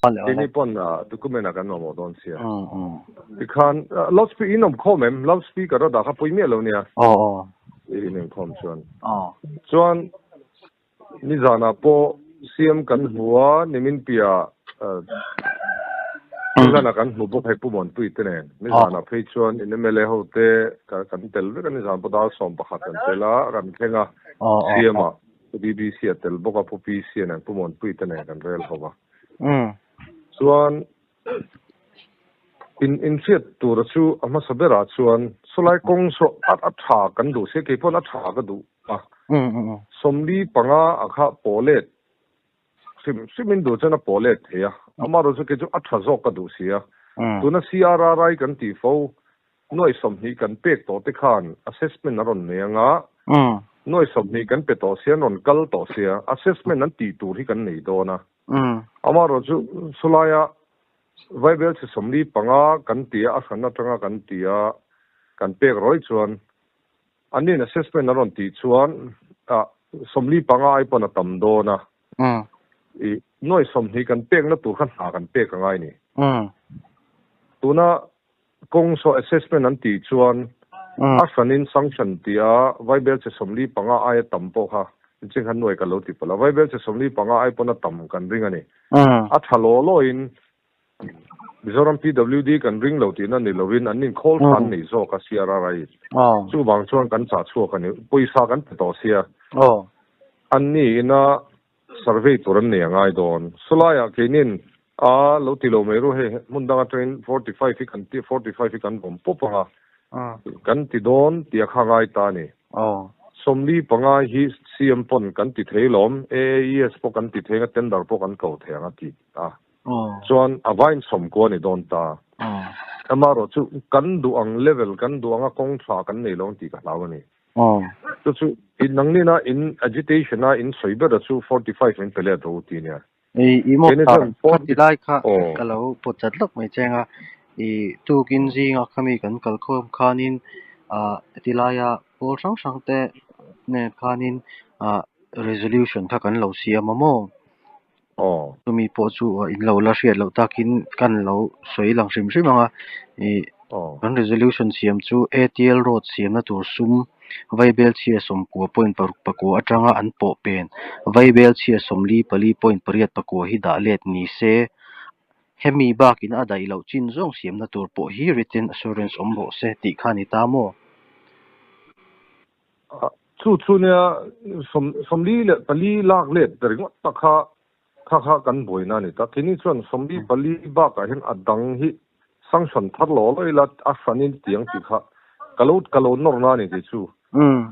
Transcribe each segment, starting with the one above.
Awle, awle. Keini pawn document ah kan mamawh dawn sia. Mm, mm. Tikhan loudspeaker in awm khawm em? Loudspeaker a dah kha pawi miah lo nia. Aw, aw. In awm khawm chuan. Aw. Chuan nizanah pawh CM kan hmu a, nimin piah Nizanah kan hmu bawk hei Pu Muanpui te nen. Nizanah phei chuan in mla ho te kan tel vek a, nizan pawh dar 11 kan tel a, kan thleng a, CM ah Pu BBC a tel bawk a, Pu PC a nen Pu Muanpui te nen kan rel ho a. Chuan in inhriat tura chu a hmasa berah chuan sawlai kawng saw a tha kan duh sia, keipawn a tha ka duh a. 45 a kha pawh let hrim hrimin duh chuan a pawh let thei a, amaherawhchu chu kei chu a tha zawk ka duh si a. Tuna CRRI kan tih fo nuai 20 kan pek tawh te khan assessment a rawn nei anga, nuai 20 kan pe tawh sia an rawn kal tawh sia, assessment an tih tur hi kan nei dawn a. Amaherawhchu chu chulaia Vaibel chhe 45 kan ti a, a hran atanga kan ti a, kan pek rawih chuan An nin assessment an rawn tih chuan 45 ai pawn a tam dawn a. I nuai 20 kan pekna tur kha hna kan pek a ngai ni. Tuna kawng saw assessment an tih chuan a hranin sanction tia Vaibel chhe 45 ai a tam pawh kha cheng khan nuai ka lo ti palh a. Vaibel chhe 45 ai pawn a tam kan ring a ni. A tha law lawin Mizoram PWD kan ring lo tihna ni lovin an inkhawl kha an nei zawk a CRRI. Chuvang chuan kan chah chhuak a ni. Pawisa kan pe tawh sia. An ni ina survey tur an nei a ngai dawn. Sawlaiah keinin a lo ti lo mai ru hei hmun dang atangin 45 hi kan ti 45 hi kan vawm pawp ang a. Kan ti dawn tih a kha ngai ta a ni. 45 hi CM pawn kan ti thei lawm. AAES pawh kan ti thei ang a tender pawh kan ko thei ang a ti a. Chuan a vain 90 ni dawn ta. Amaherawh chu kan duh ang level, kan duh anga kawng tha kan nei lo ang tih ka hlau a ni. Chu chu in nangnin a in agitation a in sawi ber a chu 45 min pe let rawh u ti nia. I maw kha ti lai kha ka lo pawt chat lawk mai cheng a. I tukin zinga khami kan kal khawm khanin ti laia pawl hrang hrang te nen khanin resolution kha kan lo siam a maw? Aw. Chumi pawh chu in lo la hriat loh takin kan lo sawi lang hrim hrim ang a, ih kan resolution siam chu ATL road siamna tur sum Vaibel chhia 90.69 atanga an pawh pen Vaibel chhia 44.8 hi dah let ni se, hemi bakin a daih loh chin zawng siamna tur pawh hi written assurance awm rawh se tih kha a ni ta maw? Chu chu nia 44 lak let ringawt tak kha kha kha kan buaina a ni ta. Keini chuan 44 bakah hian a dang hi sanction thar law law ila a hranin tiang tih kha ka lo ka lo nawrna a ni tih chu.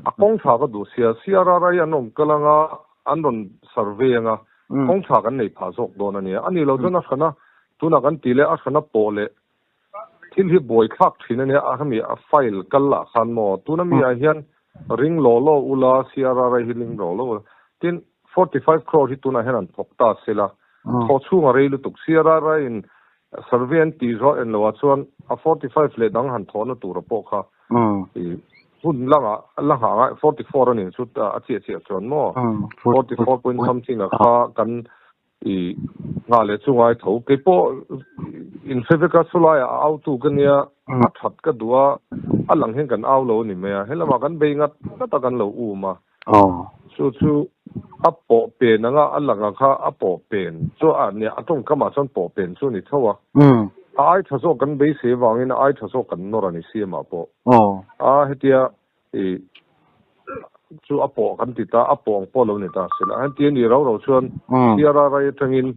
A kawng tha ka duh sia CRRI an awm kal anga an rawn survey anga kawng tha kan nei phah zawk dawn a nia. A nih loh chuan a hrana tunah kan tih leh a hrana pawh leh Thil hi buaithlak thin a nia, a hemi a file kal lah khan maw, tuna mi ah hian ring law law ula, CRRI hi ring law law ula, tin 45 crore hi tunah hian an thawk ta sela, thaw chhung a rei lutuk, CRRI in survey an tih zawh en loh ah chuan a 45 leh dang han thawhna tura pawh kha i hun langa la nghah ngai 44 a nih chu a chiah chiah chuan maw, 44 point something a kha kan I nghah leh chu ngai tho. Kei pawh in hre vek a, chulaiah a au tu ka nia, a that ka duh a, a lang hian kan au lo a ni mai a, helamah kan bei ngat ngat a kan lo um a. Chu chu a pawh pen anga a lang ang kha a pawh pen chu a nia, a tawngkamah chuan pawh pen chu a ni tho a. A ai tha zawk kan beisei avangin a ai tha zawk kan nawr a ni siamah pawh. A hetia I chu a pawh kan ti ta, a pawh ang pawh lo ni ta sela. An ti a ni rau rau chuan CRRI atangin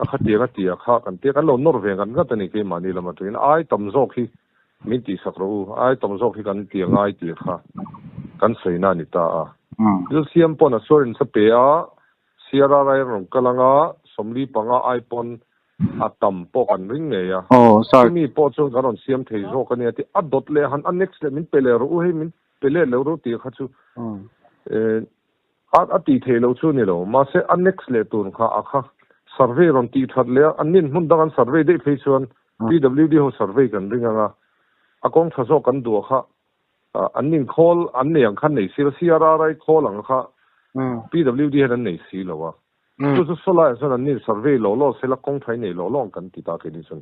a khatiang a tia kha kan tia kan lo nawr ve ngat ngat a ni keimahni lam atangin ai tam zawk hi min tihsak rawh u, ai tam zawk hi kan ti angai tih kha kan sawina a ni ta a. Thil siam pawn assurance a pe a, CRRI a rawn kal anga 45 ai pawn A tam pawh kan ring ngei a. Aw sir. Chumi pawh chuan kan rawn siam thei zawk a nia tih a dawt leh han a next leh min pe leh rawh u hei min pe leh lo rawh tih kha chu a tih theih loh chu a ni lo. Mahse a next leh tur kha a kha survey rawn tih that leh a an nin hmun dang an survey daih phei chuan PWD ho survey kan ring ang a a kawng tha zawk kan duh a kha an nin khawl an nei ang kha an nei si lo CRRI khawl ang kha PWD hian an nei si lo a. Chu chu sawlaiah chuan an nin survey law law sela kawng tha i nei law law ang kan ti ta keini chuan.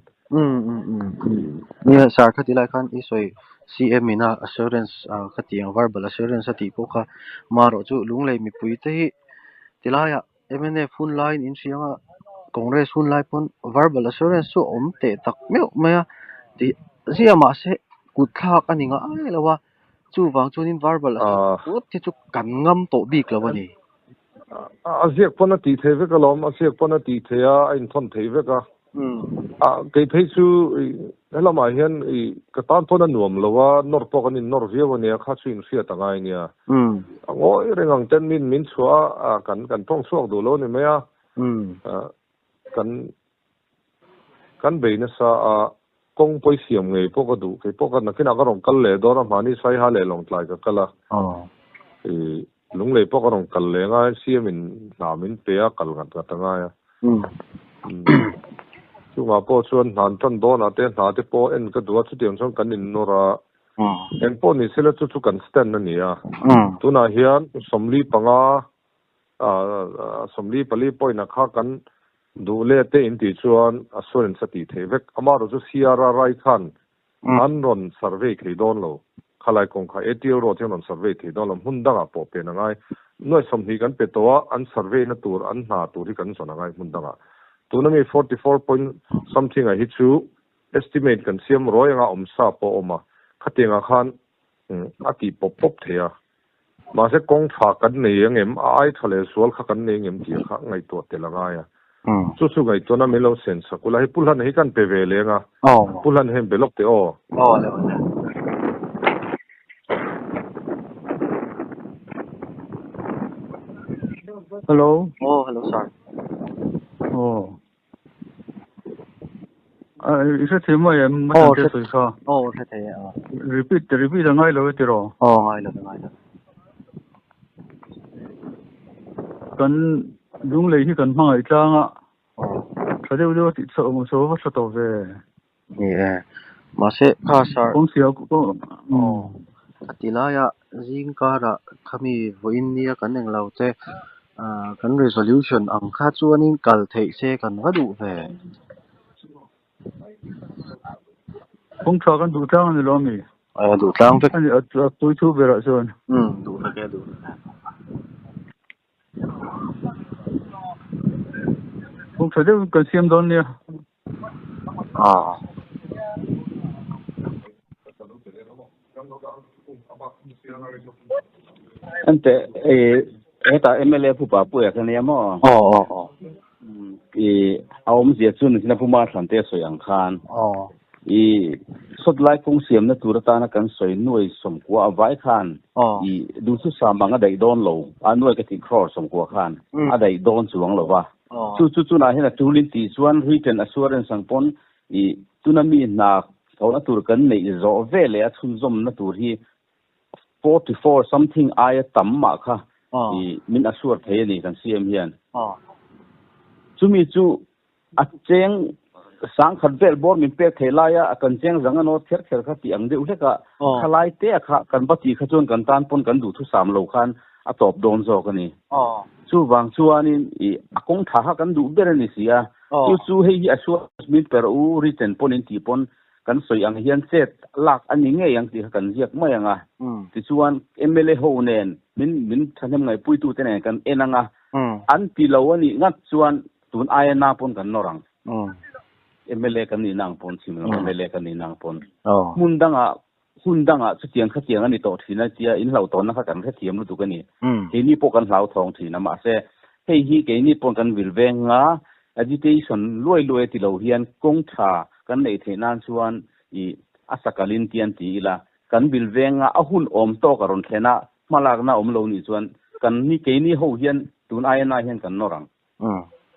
Nia sir khati lai khan i sawi CM ina assurance ka tih ang verbal assurance a tih pawh kha marawh chu Lunglei mipui te hi tilaiah mnf hun laiin in hria anga Congress hun lai pawn verbal assurance chu a awm teh tak meuh mai a tih ziah mahse kut thlak a ni ngai lo a. Chuvang chuanin verbal assurance hi chu kan ngam tawh bik lo a ni. A ziak pawn a tih theih vek alawm, a ziak pawn a tih theih a, a inthawn theih vek a. Kei phei chu helamah hian ka tan pawn a nuam lo a, nawr pawh kan innawr viau a nia, kha chu inhriat a ngai nia. A ngawi reng ang ten min min chhuah a, kan kan tawng chhuak duh lo a ni mai a. Kan kan bei nasa a, kawng pawi siam ngei pawh ka duh, kei pawh ka nakinah ka rawn kal leh dawn a, mahni Saiha leh Lawngtlai ka kal a, ih Lunglei pawh ka rawn kal leh ngai, CM in hna min pe a, kal ngat ngat a ngai a. Chungah pawh chuan hna an tan dawnah te hna te pawh en ka duh a, chutiang chuan kan innawr a, eng pawh ni sela chu chu kan stand a ni a, tunah hian 45 44 point ah kha kan duh let te in tih chuan assurance a tih theih vek. Amaherawh chu CRRI khan an rawn survey thei dawn lo. Khalai kawng kha ATL road hian rawn survey thei dawn lo. Hmun dangah pawh pen a ngai. Nuai 20 kan pe tawh a, an survey na tur, an hna tur hi kan zawn a ngai hmun dangah. Tuna mi 44 point something ah hi chu estimate kan siam ruai anga awm sa pawh a awm a. Khatiangah khan a tih pawp pawp thei a. Mahse kawng tha kan nei ang em, a ai tha leh sual kha kan nei ang em tih kha ngaihtuah tel a ngai a. Chu chu ngaihtuahna min lo sen sak ula, hei Pu Hlan hi kan pe ve leng a, Pu Hlan hian be lawk teh aw. Hello. Aw, hello sir. Aw. I hre thei mai em? Aw, hre thei kha. Aw, hre thei e. Repeat, repeat a ngai lo e tiraw? Aw, ngai lo, ngai lo. Kan Lunglei hi kan hmangaih tlang a. Tha deuh deuh a tih chhoh ang saw va tha tawh ve. Ni e. Mahse, kha sir. Kawngsia, aw. A ti laia zing karah khami vawiin nia kan englo te kan resolution ang kha chuanin kal theih se kan va duh ve. Kawng tha kan duh tlang a ni lo ami? A duh tlang vek. Ani a pui thu berah chuan. Umm duh vek e duh vek e. Kawng tha deuh kan siam dawn nia. Aw. Ente heta MLA pu Papuia kha nia maw? Aw aw aw. I a awmzia chu nichina Pu Marthlan te sawi ang khan. Aw. I sawtlai kawng siamna tur atana kan sawi nuai 90 a vai khan i duhchu sam ang a daih dawn lo a nuai ka tih crore 90 khan a daih dawn chuang lo va. Chu chu chunah hian a tulin tih chuan written assurance ang pawn i tuna mi hna thawhna tur kan neih zawh ve leh a chhunzawmna tur hi 44 something aia tam mah kha i min assure thei a ni kan CM hian. Chumi chu a cheng 10,000 vel bawr min pek thei laia a kan cheng zang a nawt kher kher kha tih ang deuh hlek a, khalai te a kha kan va tih kha chuan kan tan pawn kan duhthusam lo khan a tawp dawn zawk a ni. Chuvang chuanin i a kawng tha kha kan duh ber a ni si a. Chu chu hei hi a sual min per u written pawn in tih pawn kan sawi ang hian chet lak a ni ngei ang tih kha kan ziak mai ang a. Tichuan mla ho nen min min thahnem ngaihpuitu te nen kan en ang a. An ti lo a nih ngat chuan tun aia na pawn kan nawr ang. Mla kan nihna ang pawn chhim lam mla kan nihna ang pawn. Hmun dangah Hun dangah chutiang khatiang a ni tawh thin a tia in hlauhtawnna kha kan hrethiam lutuk a ni. Keini pawh kan hlauthawng thin a, mahse hei hi keini pawh kan vil veng a, agitation luai luai ti lo hian kawng tha kan neih theih nan chuan i a sakalin tian ti ila, kan vil veng a, a hun awm tawk a rawn thlen a, hmalakna awm lo nih chuan kan ni keini ho hian tun INI hian kan nawr ang.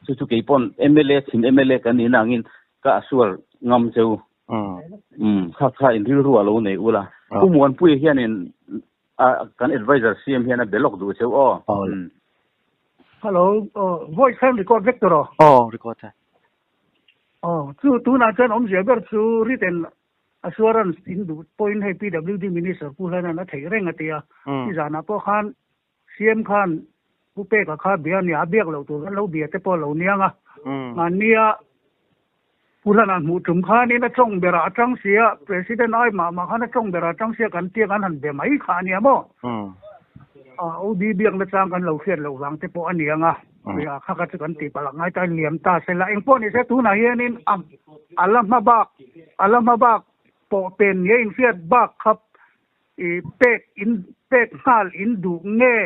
Chu chu kei pawn mla chhim mla kan nihna angin ka assure ngam cheu. Umm kha kha in rilru a lo nei ula. Pu Muanpuia hianin kan advisor CM hian a be lawk duh cheu aw. Hello, voice khan record vek tur aw? Aw, record e. Aw, chu tunah chuan awmzia ber chu written assurance in duh pawhin hei PWD Minister Pu Hlana'n a theih reng a ti a. Nizanah pawh khan CM khan Pu Peka kha bia nia a biak loh tur kan lo bia te pawh a lo niang a. Mahnia Pu Hlana hmuh tum khanin a tawng berah a tang sia, President ai mah mah khan a tawng berah a tang sia kan tia kan han be mai kha a nia maw? OB biakna chang kan lo hriat loh vang te pawh a niang a, a kha kha chu kan tih palh a ngai ta liam ta se la. Engpawh ni se tunah hianin a la hma bak a la hma bak pawh pen nge inhriat bak kha pek in pek nghal in duh nge?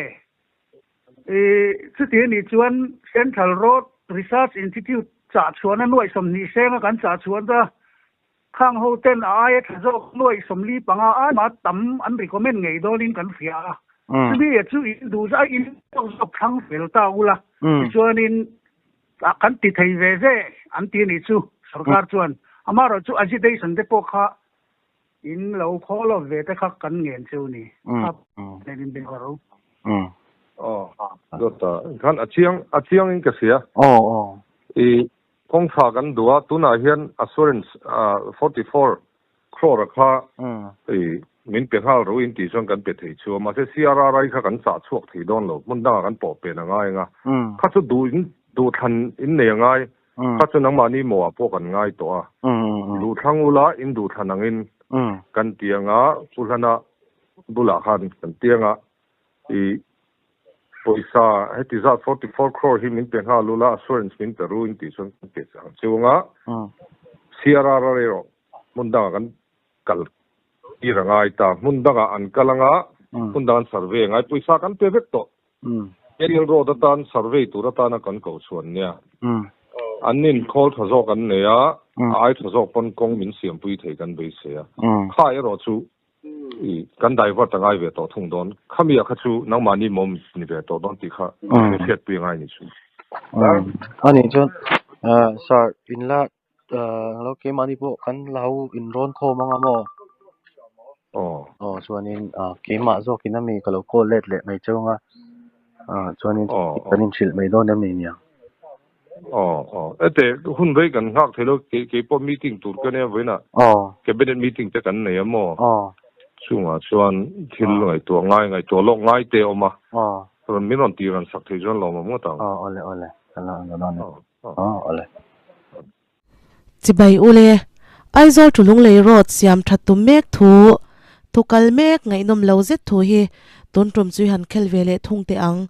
Chuti a nih chuan Central Road Research Institute chah chhuahna nuaih 20 senga kan chah chhuah ta khang ho ten a aia tha zawk nuaih 45 aima tam an recommend ngei dawnin kan hria a. Chumi chu in duh zah in zawk zawk thlang fel ta ula tichuanin kan ti thei ve ve an ti a nih chu sorkar chuan. Amaherawhchu agitation te pawh kha In lo call off ve te kha kan ngen cheu ni. Kha nen in be ro. Aw, dawt a. Khan a chiang, a chiang in ka hria. Aw, aw. I kawngtha kan duh a, tunah hian assurance 44 crore a kha i min pe nghal ro in tih chuan kan pe thei chu a, mahse CRRI kha kan chah chhuak thei dawn lo, hmun dangah kan pawh pen a ngai ang a. Kha chu duh in, duh thlan in nei a ngai. Kha chu nangmahni mawh ah pawh kan ngai tawh a. Duhthlang ula in duhthlan angin kan ti anga Pu Hlana bulah khan kan ti anga i pawisa heti zat 44 crore hi min pe nghal ula assurance min pe ru in tih chuan kan pe ang cheu anga CRR erawh hmun dangah kan kal tir a ngai ta. Hmun dangah an kal anga hmun dang an survey a ngai pawisa kan pe vek tawh. Aerial road atan survey tur atana kan koh chhuan nia. An nin khawl tha zawk an nei a, a ai tha zawk pawn kawng min siampui thei kan beisei a. Kha erawh chu i kan divert a ngai ve tawh thung dawn. Khamia kha chu nangmahni mawm ni ve tawh dawn tih kha hriatpui a ngai ni chu. Ani chuan sir inla lo keimahni pawh kan lo inrawn khawm anga maw? Aw. Aw chuanin keimah zawkin ami ka lo call let leh mai cheu anga chuanin kan inhrilh mai dawn em ni niang? Aw aw ete hun rei kan nghak thei lo kei kei pawh meeting tur ka nia vawiinah cabinet meeting te kan nei a maw? Chungah chuan thil ngaihtuah ngai ngaihtuah lawk ngai te a awm a rawn min rawn tih rawn sak thei chuan lawmawm ngawt ang. Aw awle awle ka la dawn e. Aw awle. Chibai ule, Aizawl to Lunglei Road siam that tum mek thu, thu kal mek ngaihnawm lo zet thu hi tun tum chu i han khel ve leh thung teh ang.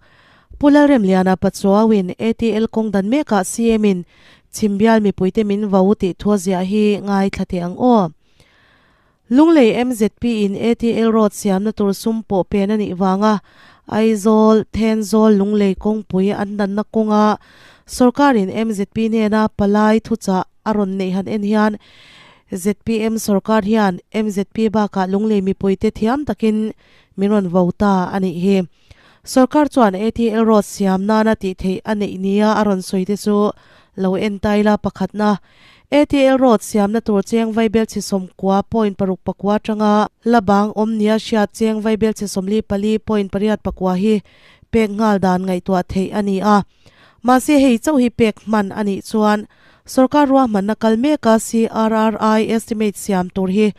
Pu Lalremliana Pachuauin ATL kawng dan mekah CM in Chhimbial mipuite min vo tih thu a ziah hi ngaithla teh ang aw. Lunglei MZP in ATL Road siamna tur sum pawh pen a nih vanga Aizawl, Thenzawl, Lunglei kawngpui an danna kawnga sorkarin MZP hnena palai thuchah a rawn neih han en hian zpm sorkar hian MZP bakah Lunglei mipuite thiam takin min rawn vo ta a nih hi. Sorkar chuan ATL Road siam nana tih theih a neih nia a rawn sawi te chu lo en ta ila pakhatna ATL Road siamna tur cheng vaibelchhe 90.64 atanga la bang awm nia hriat cheng vaibelchhe 44.8 hi pek nghal dan ngaihtuah theih a ni a. Mahse hei chauh hi pek hman a nih chuan sorkar ruahmanna kal meka CRRI estimate siam tur hi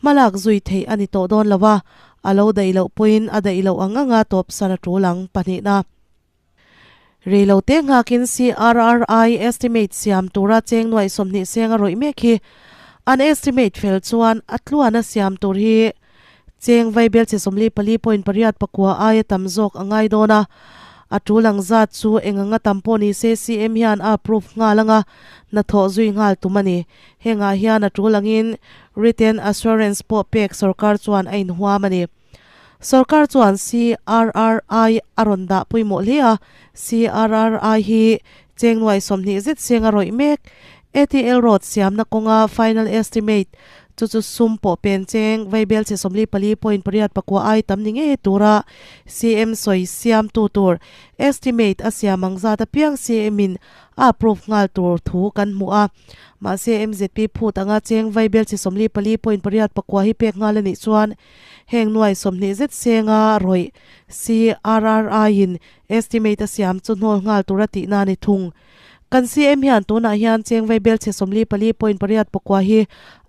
hmalak zui theih a ni tawh dawn lo a, a lo daih loh pawhin a daih loh ang anga tawpsan a tul ang pahnihna. Rei lo te nghakin CRRI estimate siam tura cheng nuaih 20 seng a rawih mek hi an estimate fel chuan a tluana siam tur hi cheng vaibelchhe 44.84 aia tam zawk a ngai dawn a, a tul ang zat chu eng anga tam pawh ni se CM hian a approve nghal anga hnathawh zui nghal tum a ni. Hengah hian a tul angin written assurance pawh pek sorkar chuan a inhuam a ni. Sorkar chuan CRRI a rawn dah pawimawh hle a, CRRI hi cheng nuaih 20 zet seng a rawih mek. ATL Road siamna kawnga final estimate chu chu sum pawh pen cheng vaibelchhe 44.84 ai tam ni ngei tura CM sawi siamtu tur estimate a siam ang zat apiang CM in a approve nghal tur thu kan hmu a. Mahse MZP phut anga cheng vaibelchhe 44.84 hi pek nghal a nih chuan Heng nuai 20 zet senga rawih CRRI in estimate a siam chu hnawl nghal tur a tihna a ni thung. Kan CM hian tunah hian cheng vaibelchhe 44.8 pakua hi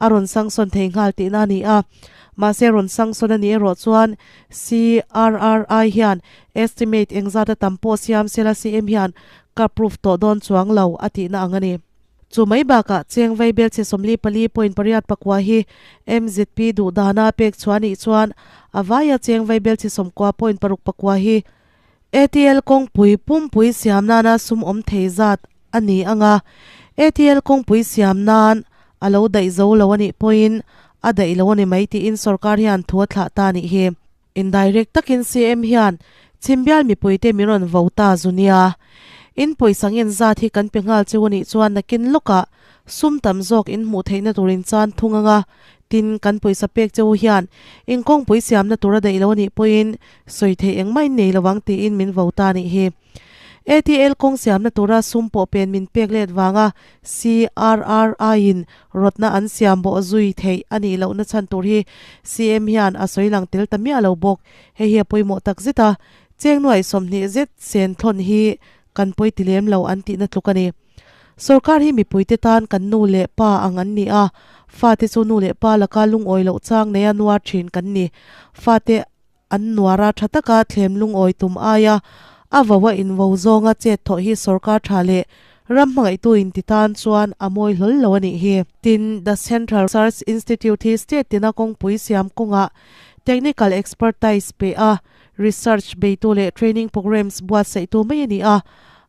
a rawn sanction thei nghal tihna a ni a. Mahse rawn sanction a nih erawh chuan CRRI hian estimate engzat a tam pawh siam sela CM hian ka approve tawh dawn chuang lo a tihna ang a ni. Chu mai bakah cheng vaibelchhe 44.8 pakua hi MZP duh dana pek chhuah anih chuan a vaia cheng vaibelchhe 90.6 pakua hi ATL kawngpui pumpui siam nana sum awm thei zat a ni ang a, ATL kawngpui siam nan a lo daih zo lo a nih pawhin a daih lo a ni mai tiin sorkar hian thu a thlah ta a nih hi. Indirect takin CM hian Chhimbial mipuite min rawn vo ta zu nia. In pawisa ngen zat hi kan pe nghal cheu a nih chuan nakin lawkah sum tam zawk in hmuh theihna tur in chan thung ang a, tin kan pawisa pek cheu hian in kawngpui siamna tur a daih lo a nih pawhin sawi theih engmah in nei lo ang tiin min vo ta a nih hi. ATL kawng siamna tura sum pawh pen min pek let vanga CRRI in rawtna an siam bawh zui theih a nih lohna chhan tur hi CM hian a sawi lang tel ta miah lo bawk. Hei hi a pawimawh tak zet a, cheng nuaih 20 zet sen thlawn hi kan pawi ti lem lo an tihna tluk a ni. Sorkar hi mipuite tan kan nu leh pa ang an ni a, fate chu nu leh pa laka lungawi loh chang neia nuar thin kan ni. Fate an nuara tha taka thlem lungawi tum aia a vo a invo zawnga chet thawh hi sorkar tha leh ram hmangaihtu inti tan chuan a mawi hlawl lo a nih hi. Tin, The Central Research Institute hi state tina kawngpui siam kawngah technical expertise pe a, research beitu leh training programs buatsaihtu mai a ni a.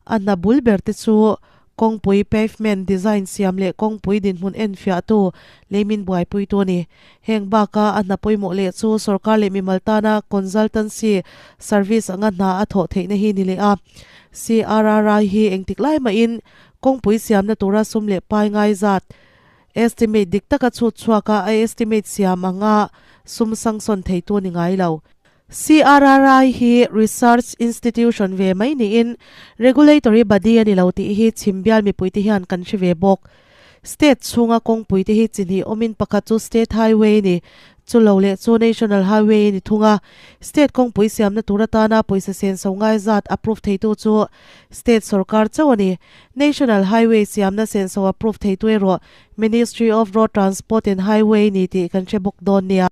A hna bul ber te chu kawngpui pavement design siam leh kawngpui dinhmun enfiahtu leimin buaipuitu a ni. Heng baka a hna pawimawh leh chu sorkar leh mimal tana consultancy service anga hna a thawh theihna hi ni leh a. CRRI hi engtik lai mahin kawngpui siamna tura sum leh pai ngai zat estimate dik taka chhut chhuaka a estimate siam anga sum sanction theitu a ni ngai lo. CRRI hi research institution ve mai niin regulatory body a ni lo tih hi chhimbial mipuite hian kan hre ve bawk. State chhunga kawngpuite hi chi hnih awmin pakhat chu state highway a ni, chu lo leh chu national highway a ni thung a. State kawngpui siamna tur atana pawisa senso ngai zat approve theitu chu state sorkar chauh a ni. National highway siamna senso approve theitu erawh Ministry of Road Transport and Highway a ni tih kan hre bawk dawn nia.